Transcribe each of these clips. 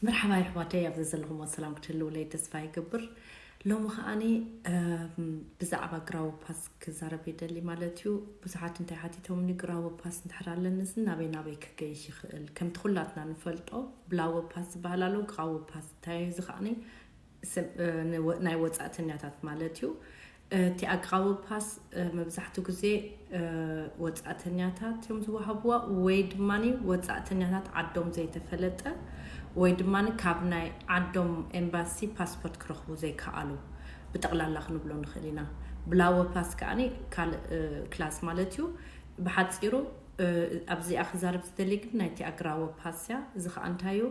መርሓባ ኣሕዋተይ፣ ኣብዚ ዘለኹም ሰላም ክትህልውለይ ተስፋ ይገብር። ሎሚ ከዓኒ ብዛዕባ ግራዊ ፓስ ክዛረብ ይደሊ ማለት እዩ። ብዙሓት እንታይ ሓቲቶምኒ፣ ግራዊ ፓስ እንድሕር ኣለንስ ናበይ ናበይ ክገይሽ ይኽእል? ከምቲ ኩላትና ንፈልጦ ብላዊ ፓስ ዝበሃል ኣሎ፣ ግራዊ ፓስ እንታይ እዩ? እዚ ከዓኒ ናይ ወፃእተኛታት ማለት እዩ። እቲ ኣግራዊ ፓስ መብዛሕትኡ ግዜ ወፃእተኛታት እዮም ዝወሃብዋ፣ ወይ ድማ ወፃእተኛታት ዓዶም ዘይተፈለጠ፣ ወይ ድማ ካብ ናይ ዓዶም ኤምባሲ ፓስፖርት ክረኽቡ ዘይከኣሉ፣ ብጠቕላላ ክንብሎ ንኽእል ኢና። ብላወ ፓስ ከዓኒ ካልእ ክላስ ማለት እዩ። ብሓፂሩ ኣብዚኣ ክዛረብ ዝደሊ ግን ናይቲ ኣግራወ ፓስ እያ። እዚ ከዓ እንታይ እዩ?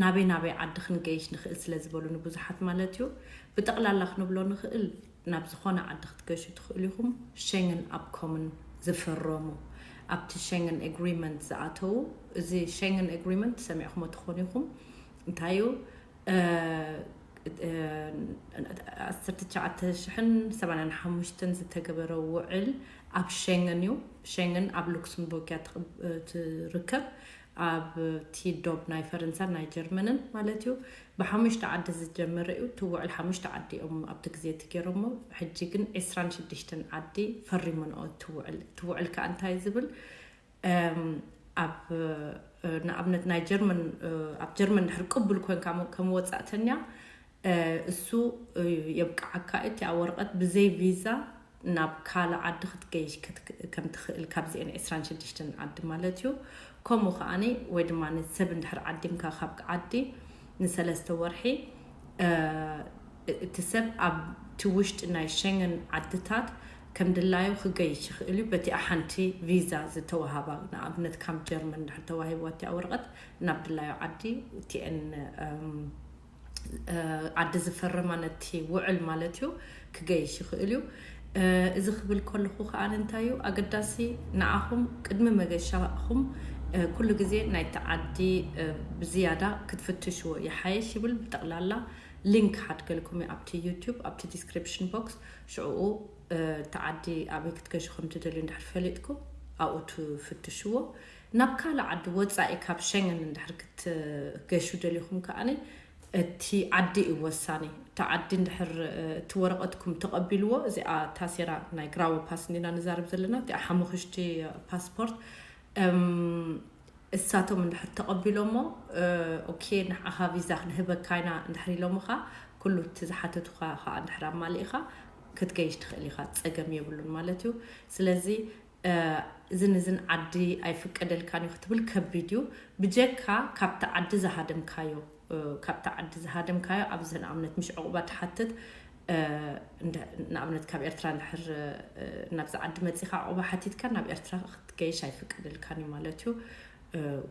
ናበይ ናበይ ዓዲ ክንገይሽ ንኽእል ስለ ዝበሉኒ ብዙሓት ማለት እዩ። ብጠቕላላ ክንብሎ ንኽእል፣ ናብ ዝኾነ ዓዲ ክትገሹ ትኽእሉ ኢኹም። ሸንግን ኣብ ኮምን ዝፈረሙ፣ ኣብቲ ሸንግን ኤግሪመንት ዝኣተዉ፣ እዚ ሸንግን ኤግሪመንት ሰሚዕኹሞ ትኾኑ ኢኹም። እንታይ እዩ? ዓሰርተ ትሽዓተ ሽሕን ሰማንያን ሓሙሽተን ዝተገበረ ውዕል ኣብ ሸንግን እዩ። ሸንግን ኣብ ሉክስምቦርግ እያ ትርከብ፣ ኣብ ቲ ዶብ ናይ ፈረንሳን ናይ ጀርመንን ማለት እዩ። ብሓሙሽተ ዓዲ ዝጀመረ እዩ። እቲ ውዕል ሓሙሽተ ዓዲ እዮም ኣብቲ ግዜ እቲ ገይሮሞ። ሕጂ ግን ዕስራን ሽዱሽተን ዓዲ ፈሪሙንኦ እቲ ውዕል። እቲ ውዕል ከዓ እንታይ ዝብል? ኣብ ንኣብነት ናይ ጀርመን፣ ኣብ ጀርመን ድሕር ቅቡል ኮንካ ከም ወፃእተኛ፣ እሱ የብቅዓካ። እቲ ኣብ ወረቐት ብዘይ ቪዛ ናብ ካልእ ዓዲ ክትገይሽ ከም ትኽእል፣ ካብዚአን ዕስራን ሽዱሽተን ዓዲ ማለት እዩ። ከምኡ ከዓኒ ወይ ድማ ንሰብ እንድሕር ዓዲምካ ካብ ዓዲ ንሰለስተ ወርሒ፣ እቲ ሰብ ኣብቲ ውሽጢ ናይ ሸንግን ዓድታት ከም ድላዩ ክገይሽ ይኽእል እዩ። በቲኣ ሓንቲ ቪዛ ዝተዋሃባ፣ ንኣብነት ካብ ጀርመን እንድሕር ተዋሂብዋ እቲኣ ወረቐት፣ ናብ ድላዩ ዓዲ እቲአን ዓዲ ዝፈረማ ነቲ ውዕል ማለት እዩ ክገይሽ ይኽእል እዩ። እዚ ክብል ከለኹ ከዓ እንታይ እዩ ኣገዳሲ፣ ንዓኹም ቅድሚ መገሻኹም ኩሉ ግዜ ናይቲ ዓዲ ብዝያዳ ክትፍትሽዎ ይሓየሽ ይብል። ብጠቕላላ ሊንክ ሓድገልኩም እዩ ኣብቲ ዩቱብ፣ ኣብቲ ዲስክሪፕሽን ቦክስ። ሽዕኡ እቲ ዓዲ ኣበይ ክትገሹ ከም ትደልዩ እንድሕር ፈሊጥኩም ኣብኡ ትፍትሽዎ። ናብ ካልእ ዓዲ ወፃኢ ካብ ሸንግን እንድሕር ክትገሹ ደሊኹም ከዓኒ እቲ ዓዲ እዩ ወሳኒ። እቲ ዓዲ እንድሕር እቲ ወረቐትኩም ተቐቢልዎ፣ እዚኣ ታሴራ ናይ ግራዊ ፓስ እንዲና ንዛረብ ዘለና፣ እቲኣ ሓሙኽሽቲ ፓስፖርት እሳቶም እንድሕር ተቐቢሎሞ፣ ኦኬ ንዓኻ ቪዛ ክንህበካ ኢና እንድሕር ኢሎምኻ፣ ኩሉ እቲ ዝሓተቱኻ ከዓ እንድሕር ኣማሊእኻ ክትገይሽ ትኽእል ኢኻ፣ ፀገም የብሉን ማለት እዩ። ስለዚ እዝን እዝን ዓዲ ኣይፍቀደልካን እዩ ክትብል ከቢድ እዩ። ብጀካ ካብቲ ዓዲ ዝሃደምካዮ፣ ካብቲ ዓዲ ዝሃደምካዮ፣ ኣብዚ ንኣብነት ምሽ ዕቑባ ትሓትት፣ ንኣብነት ካብ ኤርትራ እንድሕር ናብዚ ዓዲ መፂኻ ዕቑባ ሓቲትካ ናብ ኤርትራ ክትገይሽ ኣይፍቀደልካን እዩ ማለት እዩ።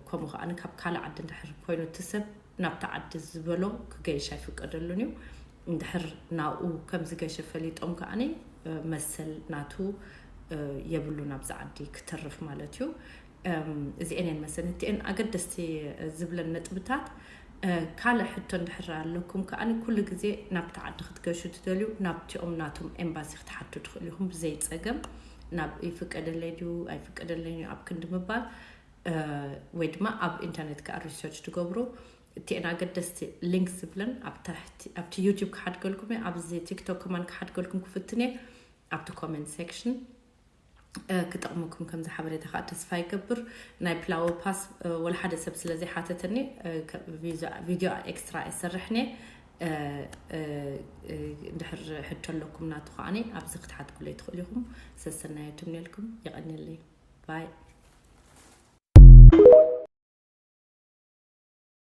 ከምኡ ከዓ ካብ ካልእ ዓዲ እንድሕር ኮይኑ እቲ ሰብ ናብቲ ዓዲ ዝበሎ ክገይሽ ኣይፍቀደሉን እዩ። እንድሕር ናብኡ ከም ዝገሸ ፈሊጦም ከዓኒ መሰል ናቱ የብሉን ኣብዚ ዓዲ ክተርፍ ማለት እዩ። እዚአን እየን መሰለትቲአን ኣገደስቲ ዝብለን ነጥብታት። ካልእ ሕቶ እንድሕር ኣለኩም ከዓኒ ኩሉ ግዜ ናብቲ ዓዲ ክትገሹ ትደልዩ ናብቲኦም ናቶም ኤምባሲ ክትሓቱ ትኽእሉ ኢኹም ብዘይ ፀገም። ናብ ይፍቀደለይ ድዩ ኣይፍቀደለይ ድዩ ኣብ ክንዲ ምባል፣ ወይ ድማ ኣብ ኢንተርኔት ከዓ ሪሰርች ትገብሩ። እቲአን ኣገደስቲ ሊንክ ዝብለን ኣብቲ ዩቱብ ክሓድገልኩም እየ፣ ኣብዚ ቲክቶክ ከማን ክሓድገልኩም ክፍትን እየ። ኣብቲ ኮሜንት ሴክሽን ክጠቕመኩም ከምዚ ሓበሬታ ከዓ ተስፋ ይገብር። ናይ ፕላወ ፓስ ወላ ሓደ ሰብ ስለ ዘይሓተተኒ ቪዲዮ ኤክስትራ ኣይሰርሕን እየ። እንድሕር ሕቶ ኣለኩም ናቱ ከዓኒ ኣብዚ ክትሓትኩለይ ትኽእሉ ኢኹም። ሰሰናዮ ትምነልኩም። የቐንየለይ። ባይ።